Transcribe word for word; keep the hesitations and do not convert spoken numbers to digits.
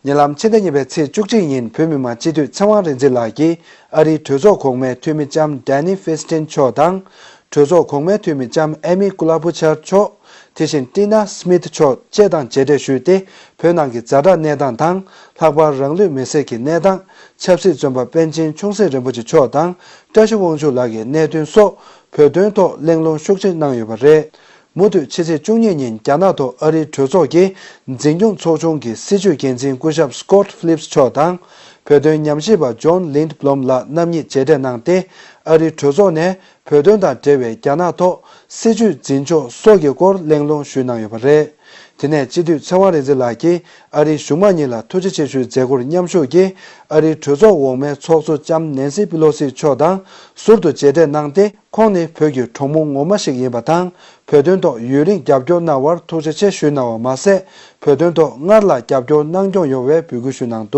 ཉེ་ལམ་ཕྱི་ཟླ་གཉིས་པའི་ཚེས་བཅུ་གཅིག་ཉིན་བོད་མི་མང་སྤྱི་འཐུས་ཚེ་དབང་རིག་འཛིན་ལགས་ཀྱིས་ཨ་རིའི་གྲོས་ཚོགས་གོང་མའི་འཐུས་མི་ལྕམ་Dianne Feinstein་མཆོག་དང་། གྲོས་ཚོགས་གོང་མའི་འཐུས་མི་ལྕམ་Amy Klobuchar་མཆོག་དེ་བཞིན་Tina Smith་མཆོག་བཅས་དང་མཇལ་འཕྲད་ཞུས་ཏེ། བོད་ནང་གི་ཛ་དྲག་གནས་སྟངས་དང་། ལྷག་པར་རང་ལུས་མེར་སྲེག་གི་གནས་སྟངས། ཆབ་སྲིད་བཙོན་པ་པཎ་ཆེན་ཆུང་སྲིད་རིན་པོ་ཆེ་མཆོག་དང་། བཀྲ་ཤིས་དབང་ཕྱུག་ལགས་ཀྱི་གནད་དོན་སོགས་བོད་དོན་ཐོག་གླེང་སློང་ཤུགས་ཆེ་གནང་ཡོད་པ་རེད། མུ་མཐུད་ཕྱི་ཚེས་བཅུ་གཉིས་ཉིན་རྒྱ་ནག་ཐོག་ཨ་རིའི་གྲོས་ཚོགས་ཀྱི་འཛིན་སྐྱོང་ཚོགས་ཆུང་གི་སྲིད་བྱུས་འགན་འཛིན་སྐུ་ཞབས་Scott Phillips་མཆོག་དང་། བོད་དོན་ཉམས་ཞིབ་པ་John Lindblom་ལགས་རྣམ་གཉིས་མཇལ་འཕྲད་གནང་སྟེ། ཨ་རིའི་གྲོས་ཚོགས་ནས་བོད་དོན་དང་འབྲེལ་བའི་རྒྱ་ནག་ཐོག་སྲིད་བྱུས་འཛིན་ཕྱོགས་སོགས་ཀྱི་སྐོར་གླེང་སློང་ཞུས་གནང་ཡོད་པ་རེད། དེ་ནས་སྤྱི་འཐུས་ཚེ་དབང་རིག་འཛིན་ལགས་ཀྱིས་ཨ་རིའི་གཞུང་མང་གཉིས་ལ་ཐུགས་རྗེ་ཆེ་ཞུའི་མཛད་སྒོར་མཉམ་ཞུགས་ཀྱིས། ཨ་རིའི་གྲོས་ཚོགས་འོག་མའི་ཚོགས་གཙོ་ལྕམ་Nancy Pelosi་མཆོག་དང་ཟུར་དུ་མཇལ་འཕྲད་གནང་སྟེ། ཁོང་ནི་བོད་ཀྱི་གྲོགས་མོ་ངོ་མ་ཞིག་ཡིན་པ་དང་། བོད་དོན་ཐོག་ཡུན་རིང་རྒྱབ་སྐྱོར་གནང་བར་ཐུགས་རྗེ་ཆེ་ཞུས་གནང་བ་མ་ཟད། བོད་དོན་ཐོག་སྔར་ལ་རྒྱབ་སྐྱོར་གནང་སྐྱོང་ཡོང་བའི་འབོད་སྐུལ་ཞུས་གནང་འདུག།